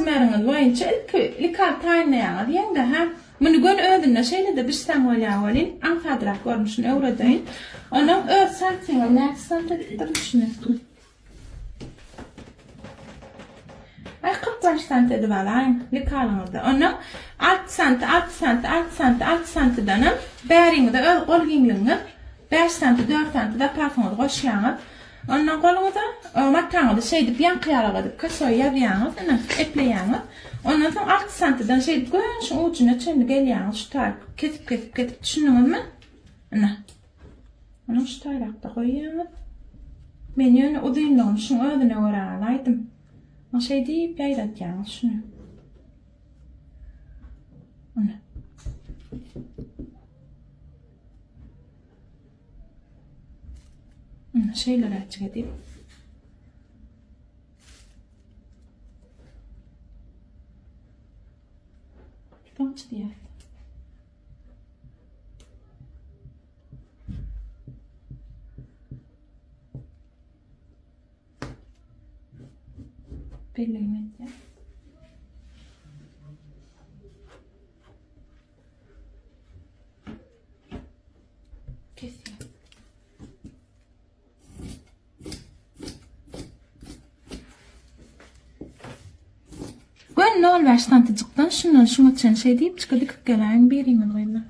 Razmeriňiz boýunça ilki likal taýynlaýaňyz ýeňde hä. Muny göni özünde şeýle-de bişseň bolýar welin, aňsadrak görnüşini öwredeýin. Onuň öz santyňyz näçe sant edipdir şuny. Aý 45 sant edip alaýyň likalyňyzda. Ondan 6 sant, 6 sant, 6 sant, 6 santydanam bäriňize öz gol giňligiňiz 5 santy, 4 santy zapasyňyzy goşýaňyz. Ondan goluňyza mataňyzy şeýdip ýaňky ýalak edip kosoý ýazýaňyz, ine, epleýäňiz. Ondan soň 6 santydan şeýdip göni şu ujuna çenli gelýäňiz, şu taýy kesip kesip kesip düşündiňizmi? Ine. Muny şu taýrakda goýýaňyz. Men ýöne uzynlygyny şuň özüne görä alaýdym. Muny şeý diýip ýaýratýaňyz şuny. Ine. Ine şeýleräjik edip. Soň çyzýas. Belligini etýär. Kesýär. Gön nol bäş santyjykdan şundan şuňa çen şeý diýip çyka dikip geläýiň biriňiz gyzlar.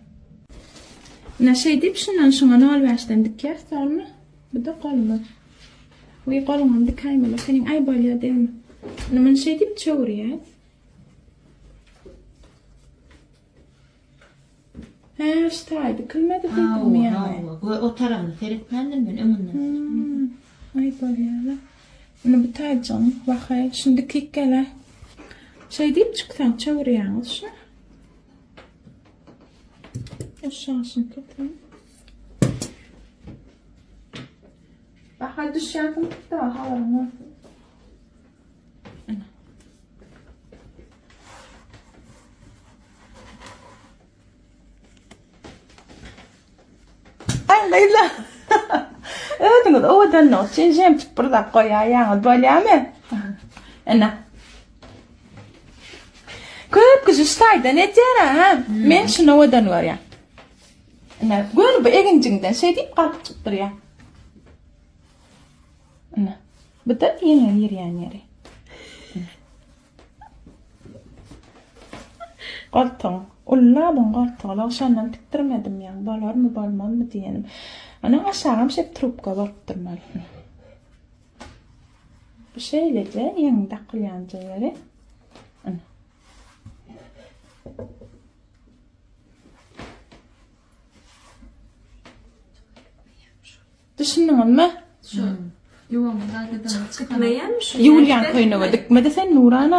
Ine şeý diýip şundan şuňa nol bäşden dikýäs dogrymy? Bu-da golumyz. Wiý goluňam dikäýmeli seniň aý bolýa degme. Ine muny şeý diýip çöwürýäs. Hä, şu taý dikilmedi diýdimmi ýaňy? Hawa, hawa. O tarabyny seretmändim men öňünden. Hmm. Aý bolýa-la. Indi bu taýjygyň wahaý, şuny dikik gel-ä. Şeý diýip çyksaň çöwürýäňiz şuny. Aşagyny keseň. Bahar düşýänsiň da habaryň bolsun. Aý gyzlar. Özüňiz owadanlyk üçin žemçuk bir zat goýaýaňyz bolýamy? Ene. Köp kişi şu taýdan edýär ha. Men şuny owadan görýän. Ene, göni bu eginjiginden şeý diýip galyp çykyp durýar. Ene. Bu da ýeňe girýän ýeri. Goltugyň, ullabyň goltugy, şondan tikdirmedim ýaň, bolarmy, bolmazmy diýenim. Onuň aşagam şeýp trubka bolup durmaly. Bu şeýleje ýeňiň dakylýanja ýeri. Ine. Düşündiňizmi? Şu ýuwan zadydan çykyp gitmeýärmi şu? Ýuwulýan köýnege dikmedi sen Nurana.